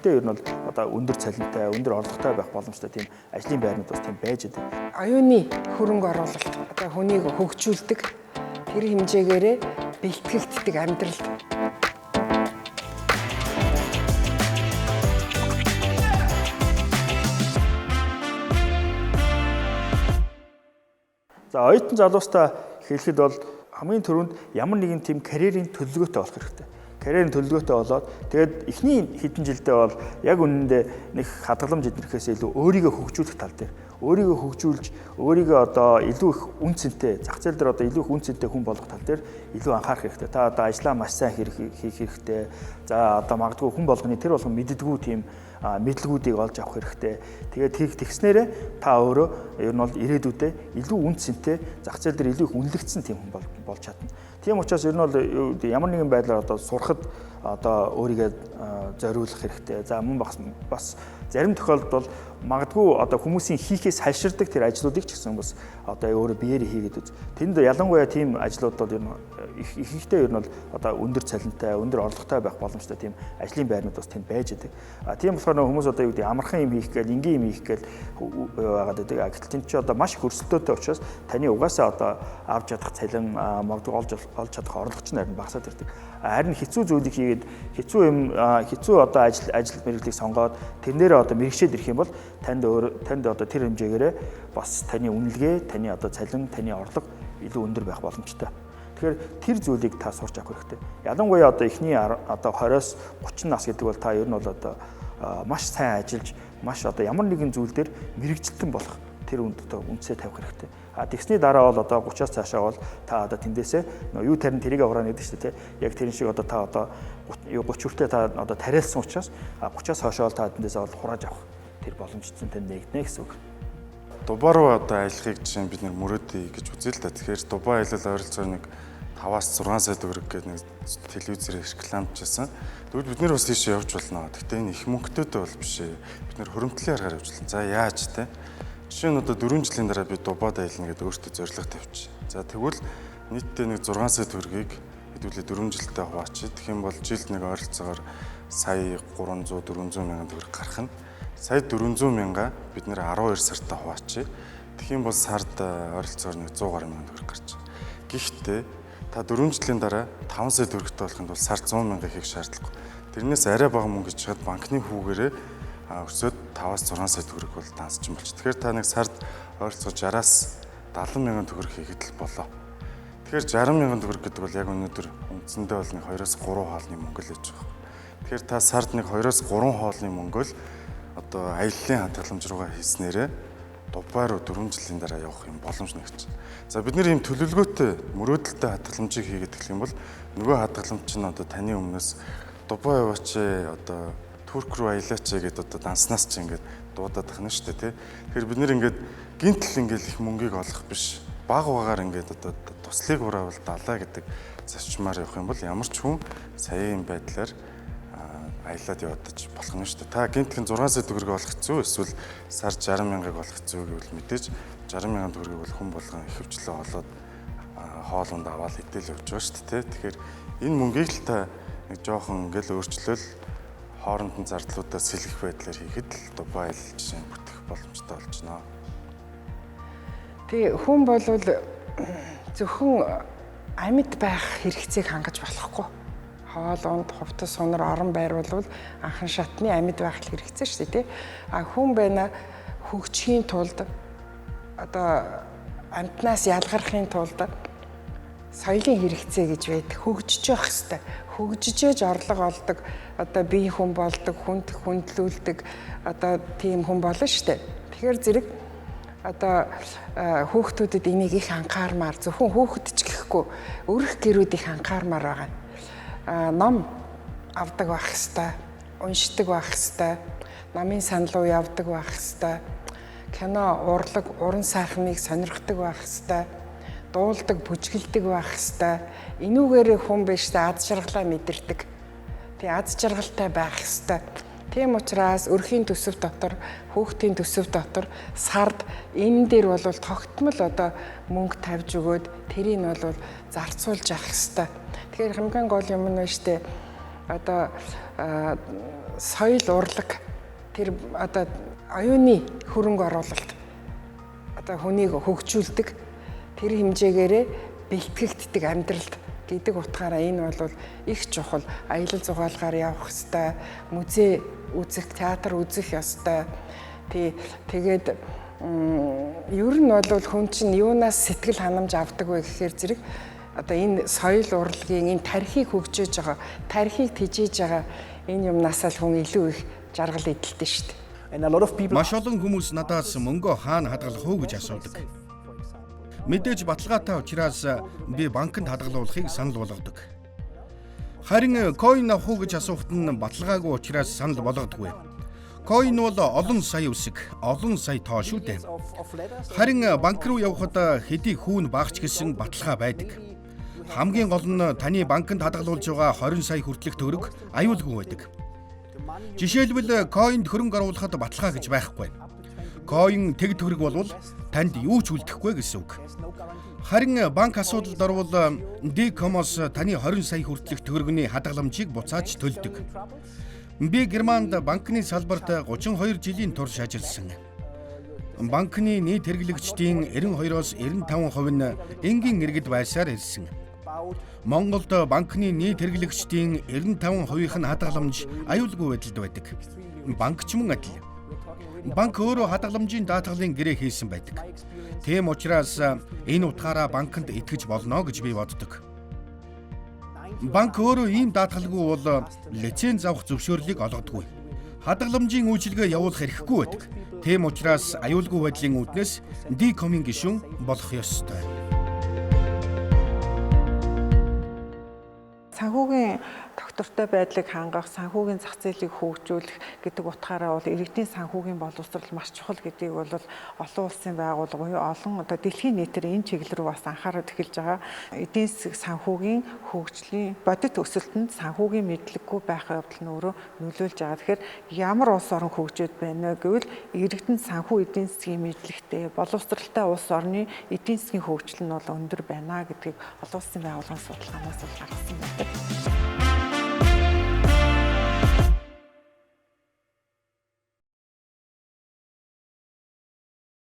Ихэнхдээ ер нь бол одоо өндөр цалинтай, өндөр орлоготой байх боломжтой тийм ажлын байрнууд бас тийм байж байдаг. Оюуны хөрөнгө оруулалт одоо хүнийг хөгжүүлдэг, тэр хэмжээгээрээ бэлтгэгддэг амьдралд. За оюутан залуустаа хэлэхэд бол хамгийн түрүүнд ямар нэгэн тийм карьерийн төлөвлөгөөтэй болох хэрэгтэй. Карьерийн төлөвлөгөөтэй болоод тэгээд эхний хэдэн жилдээ бол яг үнэндээ нэг хадгаламж эднэрхээс илүү өөрийгөө хөгжүүлэх тал дээр өөрийгөө хөгжүүлж өөрийгөө одоо илүү их үн цэнтэй зах зээл дээр одоо илүү их үн цэнтэй хүн болгох тал дээр илүү анхаарах хэрэгтэй. Та одоо ажлаа маш сайн хийх хэрэгтэй. За одоо магадгүй хүн болгоны тэр болгон мэддэггүй тийм мэдлэгүүдийг олж авах хэрэгтэй. Тэгээд тэгснээрээ та өөрөө ер нь бол ирээдүйдээ илүү үн цэнтэй зах зээл дээр илүү их үнэлэгдсэн тийм хүн болж чадна. Тийм учраас ер нь бол ямар нэгэн байдлаар одоо сурахад одоо өөрийгөө зориулах хэрэгтэй. За мөн бас зарим тохиолдолд бол магадгүй одоо хүмүүсийн хийхээс хальширдаг тэр ажлуудыг ч гэсэн бас одоо өөрөө биеэр хийгээд үз. Тэнд ялангуяа тийм ажлууд бол ер нь ихэнхдээ ер нь бол одоо өндөр цалинтай, өндөр орлоготой байх боломжтой тийм ажлын байрнууд бас тэнд байж байдаг. А тийм болохоор хүмүүс одоо юу гэдэг амархан юм хийх гээл, энгийн юм хийх гээл байгаад байдаг. А гэтэл тэнд чи одоо маш их өрсөлдөөтэй учраас таны угаасаа одоо авч чадах цалин, магадгүй олж чадах орлого ч харин багасаад ирдэг. Харин хэцүү зүйлийг хийгээд хэцүү юм хэцүү одоо ажил мэргэжлийг сонгоод тэрнээрээ одоо мэрэгшээд ирэх юм бол танд одоо тэр хэмжээгээрээ бас таны үнэлгээ, таны одоо цалин, таны орлого илүү өндөр байх боломжтой. Тэгэхээр тэр зүйлийг та сурч авах хэрэгтэй. Ялангуяа одоо эхний одоо 20-оос 30 нас гэдэг бол та ер нь бол одоо маш сайн ажиллаж, маш одоо ямар нэгэн зүйл дээр мэрэгжилтэн болох тэр үнд одоо үндсээ тавих хэрэгтэй. А тэгсний дараа бол одоо 30-аас цаашаа бол та одоо тэндээсээ юу тарин тэрийг авраа гэдэг шүү дээ, тий. Яг тэрэн шиг одоо та одоо 30 хүртээ та одоо тариалсан учраас 30-аас хойшоо бол та тэндээсээ бол хурааж авах тэр боломж чинь танд нэгднэ гэсэн үг. Дубай руу одоо аялахыг жишээ нь бид нэр мөрөөдөө гэж үзье л да. Тэгэхээр Дубай аялал ойролцоогоор нэг 5-аас 6 сая төгрөг гэдэг нэг телевизээр рекламжсэн. Тэгвэл бид нэр бас тийшээ явж болно. Гэхдээ энэ их мөнгөтэйдээ бол биш ээ. Бид нэр хөрөмтлийн аргаар явж болно. За яаж те? Жишээ нь одоо 4 жилийн дараа би Дубайд аялна гэдээ өөртөө зорилго тавьчих. За тэгвэл нийтдээ нэг 6 сая төгрөгийг хэдүүлээ 4 жилдээ хуваачих. Тэгэх юм бол жилд нэг ойролцоогоор сая 300 400 мянган төгрөг гарах нь. Сая 400 мянга бид нэр 12 сартаа хуваачих. Тэгэх юм бол сард ойролцоогоор нэг 100 гаруй мянган төгрөг гарч. Гэхдээ та 4 жилийн дараа 5 сая төгрөгтэй болохын тулд сар 100 мянга хийх шаардлагагүй. Тэрнээс арай бага мөнгө хийж чад банкны хүүгээрээ өсөөд 5-аас 6 сая төгрөг бол дансчин болч. Тэгэхээр та нэг сард ойролцоогоор 60-аас 70 мянган төгрөг хийхэд л болоо. Тэгэхээр 60 мянган төгрөг гэдэг бол яг өнөөдөр үндсэндээ бол нэг 2-оос 3 хоолны мөнгө л гэж байгаа. Тэгэхээр та сард нэг 2-оос 3 хоолны мөнгө л одоо аяллаа хадгаламж руугаа хийснээрээ Дубай руу 4 жилийн дараа явах юм боломж нэгч. За бид нэр ийм төлөвлөгөөтэй мөрөөдөлтэй хадгаламжийг хийгээд эхлэх юм бол нөгөө хадгаламж чинь одоо таны өмнөөс Дубай яваач одоо Турк руу аялаач гэдээ одоо данснаас чи ингээд дуудаад тахна шүү дээ тий. Тэгэхээр бид нэр ингээд гинтл ингээд их мөнгийг олох биш. Баг багаар ингээд одоо туслыг хураавал далаа гэдэг зарчмаар явах юм бол ямар ч хүн саяын байдлаар аялаад яваад ч болох нь шүү дээ. Та гинтхэн 6 сая төгрөг олох хэцүү эсвэл сар 60 мянгыг олох хэцүү гэвэл мэдээж 60 мянган төгрөгийг бол хүн болгон ихэвчлэн олоод хоолунд аваад идэл явж байгаа шүү дээ. Тэгэхээр энэ мөнгийг л та нэг жоохон ингээл өөрчлөл хооронд нь зардлуудаа сэлгэх байдлаар хийхэд л Дубай аялал жишээ нь бүтэх боломжтой болж байна. Тэгээ хүн бол зөвхөн амьд байх хэрэгцээг хангаж болохгүй. Хоол унд, хувцас сунар, орон байр бол анхан шатны амьд байх хэрэгцээ шүү дээ, тий. А хүн байна хөгжихийн тулд одоо амьтнаас ялгархын тулд соёлын хэрэгцээ гэж байдаг. Хөгжиж явах хэвээр. Хөгжижээж орлого олдог, одоо бие хүн болдог, хүнд хүндлүүлдэг одоо тийм хүн болно шүү дээ. Тэгэхээр зэрэг одоо хүүхдүүдэд энийг их анхаармаар, зөвхөн хүүхэд ч гэхгүй өрх гэрүүд их анхаармаар байгаа. Ном авдаг байх хэвээр, уншдаг байх хэвээр, намын санал руу явдаг байх хэвээр, кино, урлаг, уран сайхныг сонирхдаг байх хэвээр, дуулдаг, бүжгэлдэг байх хэвээр. Энүүгээр хүн биш аз жаргалаа мэдэрдэг. Тэг аз жаргалтай байх хэвээр. Тийм учраас өрхийн төсөв дотор, хүүхдийн төсөв дотор сард энэ дээр бол тогтмол одоо мөнгө тавьж өгөөд тэрийг нь бол зарцуулж авах хэвээр. Тэгэхээр хамгийн гол юм нь шүү дээ. Одоо соёл урлаг тэр одоо оюуны хөрөнгө оруулалт одоо хүнийг хөгжүүлдэг тэр хэмжээгээрээ бэлтгэгддэг амьдралд гэдэг утгаараа энэ бол их чухал. Аялал зугаалгаар явах ёстой, музей үзэх, театр үзэх ёстой. Тэгээд ер нь бол хүн чинь юунаас сэтгэл ханамж авдаг вэ гэхээр зэрэг одоо энэ соёл урлагийн энэ тархийг хөгжөөж байгаа, тархийг тэжээж байгаа энэ юмнаас л хүн илүү их жаргал эдэлдэг шүү дээ. Маш олон хүмүүс надаас мөнгөө хаана хадгалах уу гэж асуудаг. Мэдээж баталгаатай учраас би банкнд хадгалуулахыг санал болгодог. Харин coin авах уу гэж асуухад нь баталгаагүй учраас санал болгодоггүй. Coin бол олон сая үсэг, олон сая тоо шүү дээ. Харин банк руу явхад хэдий хүүн багч гэсэн баталгаа байдаг. Хамгийн гол нь таны банкнд хадгалуулж байгаа 20 сая хүртэлх төгрөг аюулгүй байдаг. Жишээлбэл coin-д хөрөнгө оруулахад баталгаа гэж байхгүй. Coin тэг төгрөг болвол танд юу ч үлдэхгүй гэсэн үг. Харин банк асуудалд орвол D-Com-оос таны 20 сая хүртэлх төгрөгний хадгаламжийг буцааж төлдөг. Би Германд банкны салбарт 32 жилийн турш ажилласан. Банкны нийт хэрэглэгчдийн 92-оос 95% нь энгийн иргэд байсаар ирсэн. Монголд банкны нийт хэрэглэгчдийн 95%-ийнх нь хадгаламж аюулгүй байдалд байдаг. Банк ч мөн адил. Банк өөрөө хадгаламжийн даатгалын гэрээ хийсэн байдаг. Тийм учраас энэ утгаараа банкнд итгэж болно гэж би боддог. Банк өөрөө ийм даатгалгүй бол лиценз авах зөвшөөрлийг олгодоггүй. Хадгаламжийн үйлчилгээ явуулах эрхгүй байдаг. Тийм учраас аюулгүй байдлын үүднээс D-Com-ийн гишүүн болох ёстой. Санхүүгийн тогтвортой байдлыг хангах, санхүүгийн зах зээлийг хөгжүүлэх гэдэг утгаараа бол иргэдийн санхүүгийн боловсрол маш чухал гэдгийг бол олон улсын байгууллага буюу олон одоо дэлхийн нийтээр энэ чиглэл рүү бас анхаарал эхэлж байгаа. Эдийн засаг санхүүгийн хөгжлийн бодит өсөлтөнд санхүүгийн мэдлэггүй байх явдал нь өөрөө нөлөөлж байгаа. Тэгэхээр ямар улс орон хөгжөөд байна вэ гэвэл иргэдэн санхүү эдийн засгийн мэдлэгтэй, боловсралтай улс орны эдийн засгийн хөгжил нь бол өндөр байна гэдгийг олон улсын байгууллагын судалгаанаас бол гаргасан байдаг.